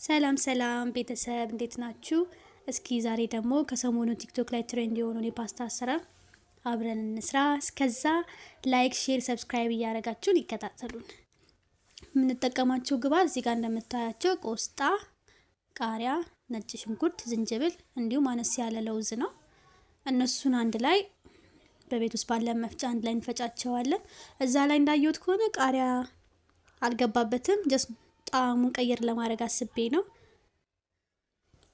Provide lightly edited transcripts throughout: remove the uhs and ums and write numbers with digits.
ሰላም ሰላም ቤተሰብ እንዴት ናችሁ? እስኪ ዛሬ ደግሞ ከሰሞኑ ቲክቶክ ላይ trend የሆነውን የፓስታ አሰራር አብረን እንስራ። እስከዛ like፣ share፣ subscribe እያደረጋችሁን ይከታተሉን። የምንጠቀማቸው ግብአት እዚህ ጋር እንደምታያቸው ቆስጣ፣ ቃሪያ፣ ነጭ ሽንኩርት፣ ዝንጅብል እንዲሁም አነስ ያለ ለውዝ ነው። እነሱን አንድ ላይ በቤት ውስጥ ባለ መፍጫ አንድ ላይ እንፈጫቸዋለን። እዛ ላይ እንዳየሁት ከሆነ ቃሪያ አልገባበትም። Just ጣዕሙን ቀየር ለማድረግ አስቤ ነው።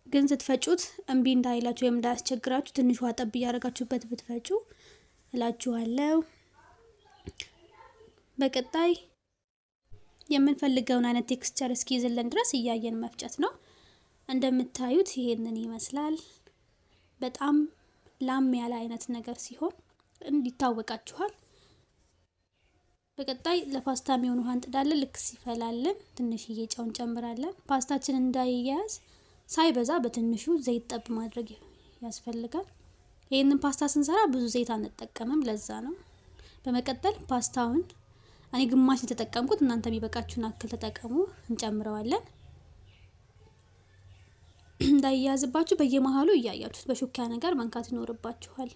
ግን ስትፈጩት እምቢ እንዳይላችሁ ወይም እንዳያስቸግራችሁ ትንሽ ውሃ ጠብ እያደረጋችሁበት ብትፈጩ እላችኋለሁ። በቀጣይ የምንፈልገውን አይነት texture እስኪይዝልን ድረስ እያየን መፍጨት ነው። እንደምታዩት ይሄንን ይመስላል። በጣም ላም ያለ አይነት ነገር ሲሆን እንዲታወቃችኋል። በቀጣይ ለፓስታ የሚሆን ውሃ እንጥዳለን። ልክ ሲፈላልን ትንሽዬ ጨው እንጨምራለን። ፓስታችን እንዳይያያዝ ሳይበዛ በትንሹ ዘይት ጠብ ማድረግ ያስፈልጋል። ይህንን ፓስታ ስንሰራ ብዙ ዘይት አንጠቀምም፣ ለዛ ነው። በመቀጠል ፓስታውን እኔ ግማሽ የተጠቀምኩት፣ እናንተ የሚበቃችሁን አክል ተጠቀሙ። እንጨምረዋለን። እንዳይያዝባችሁ በየመሀሉ እያያችሁት በሹኪያ ነገር መንካት ይኖርባችኋል።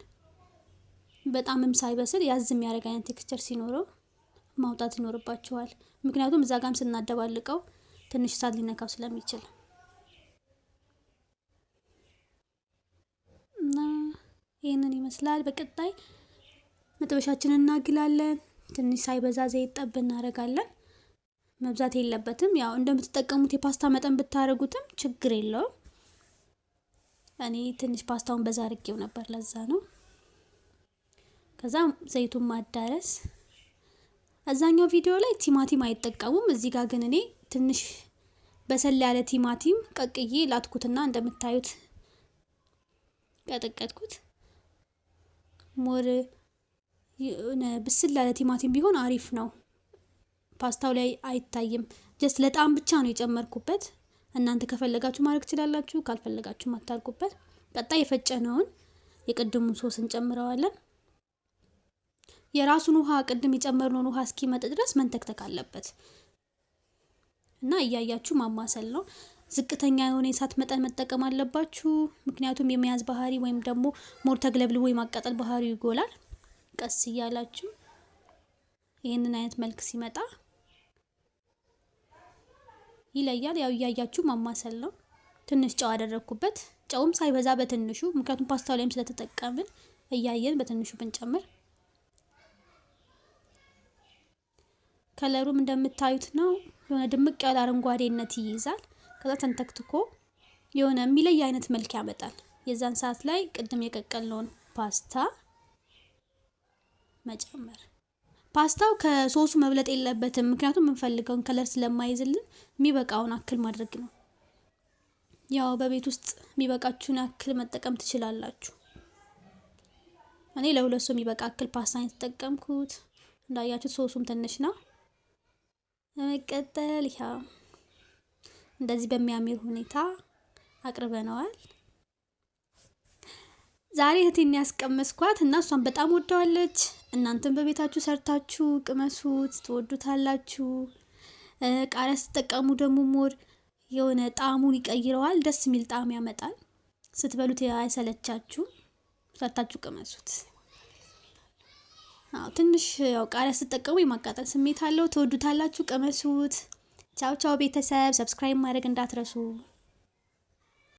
በጣምም ሳይበስል ያዝ የሚያደርግ አይነት texture ሲኖረው ማውጣት ይኖርባችኋል። ምክንያቱም እዛ ጋም ስናደባልቀው ትንሽ እሳት ሊነካው ስለሚችል። እና ይህንን ይመስላል። በቀጣይ መጥበሻችንን እናግላለን። ትንሽ ሳይበዛ ዘይት ጠብ እናደርጋለን። መብዛት የለበትም። ያው እንደምትጠቀሙት የፓስታ መጠን ብታደርጉትም ችግር የለውም። እኔ ትንሽ ፓስታውን በዛ አድርጌው ነበር፣ ለዛ ነው። ከዛ ዘይቱን ማዳረስ። እዛኛው ቪዲዮ ላይ ቲማቲም አይጠቀሙም። እዚህ ጋር ግን እኔ ትንሽ በሰል ያለ ቲማቲም ቀቅዬ ላትኩትና እንደምታዩት ቀጠቀጥኩት። More ብስል ያለ ቲማቲም ቢሆን አሪፍ ነው። ፓስታው ላይ አይታይም። Just ለጣዕም ብቻ ነው የጨመርኩበት። እናንተ ከፈለጋችሁ ማድረግ ትችላላችሁ፣ ካልፈለጋችሁ አታርጉበት። ቀጣይ የፈጨነውን የቅድሙን ሶስ እንጨምረዋለን። የራሱን ውሃ፣ ቅድም የጨመርነውን ውሃ እስኪመጥ ድረስ መንተክተክ አለበት እና እያያችሁ ማማሰል ነው። ዝቅተኛ የሆነ የእሳት መጠን መጠቀም አለባችሁ። ምክንያቱም የመያዝ ባህሪ ወይም ደግሞ more ተግለብልቦ የማቃጠል ባህሪው ይጎላል። ቀስ እያላችሁ ይህንን አይነት መልክ ሲመጣ ይለያል። ያው እያያችሁ ማማሰል ነው። ትንሽ ጨው አደረግኩበት። ጨውም ሳይበዛ በትንሹ፣ ምክንያቱም ፓስታው ላይም ስለተጠቀምን እያየን በትንሹ ብንጨምር። ከለሩም እንደምታዩት ነው። የሆነ ድምቅ ያለ አረንጓዴነት ይይዛል። ከዛ ተንተክትኮ የሆነ የሚለይ አይነት መልክ ያመጣል። የዛን ሰዓት ላይ ቅድም የቀቀልነውን ፓስታ መጨመር። ፓስታው ከሶሱ መብለጥ የለበትም፣ ምክንያቱም የምንፈልገውን color ስለማይዝልን የሚበቃውን አክል ማድረግ ነው። ያው በቤት ውስጥ የሚበቃችሁን ያክል መጠቀም ትችላላችሁ። እኔ ለሁለት ሰው የሚበቃ አክል ፓስታ ነው የተጠቀምኩት። እንዳያችሁት ሶሱም ትንሽ ነው። በመቀጠል ይኸው እንደዚህ በሚያምር ሁኔታ አቅርበነዋል። ዛሬ እህቴን ያስቀመስኳት እና እሷን በጣም ወደዋለች። እናንተም በቤታችሁ ሰርታችሁ ቅመሱት፣ ትወዱታላችሁ። ቃሪያ ስትጠቀሙ ደግሞ more የሆነ ጣዕሙን ይቀይረዋል። ደስ የሚል ጣዕም ያመጣል። ስትበሉት አይሰለቻችሁ። ሰርታችሁ ቅመሱት። አዎ፣ ትንሽ ያው ቃሪያ ስትጠቀሙ የማቃጠል ስሜት አለው። ትወዱታላችሁ። ቅመሱት። ቻው ቻው ቤተሰብ፣ subscribe ማድረግ እንዳትረሱ።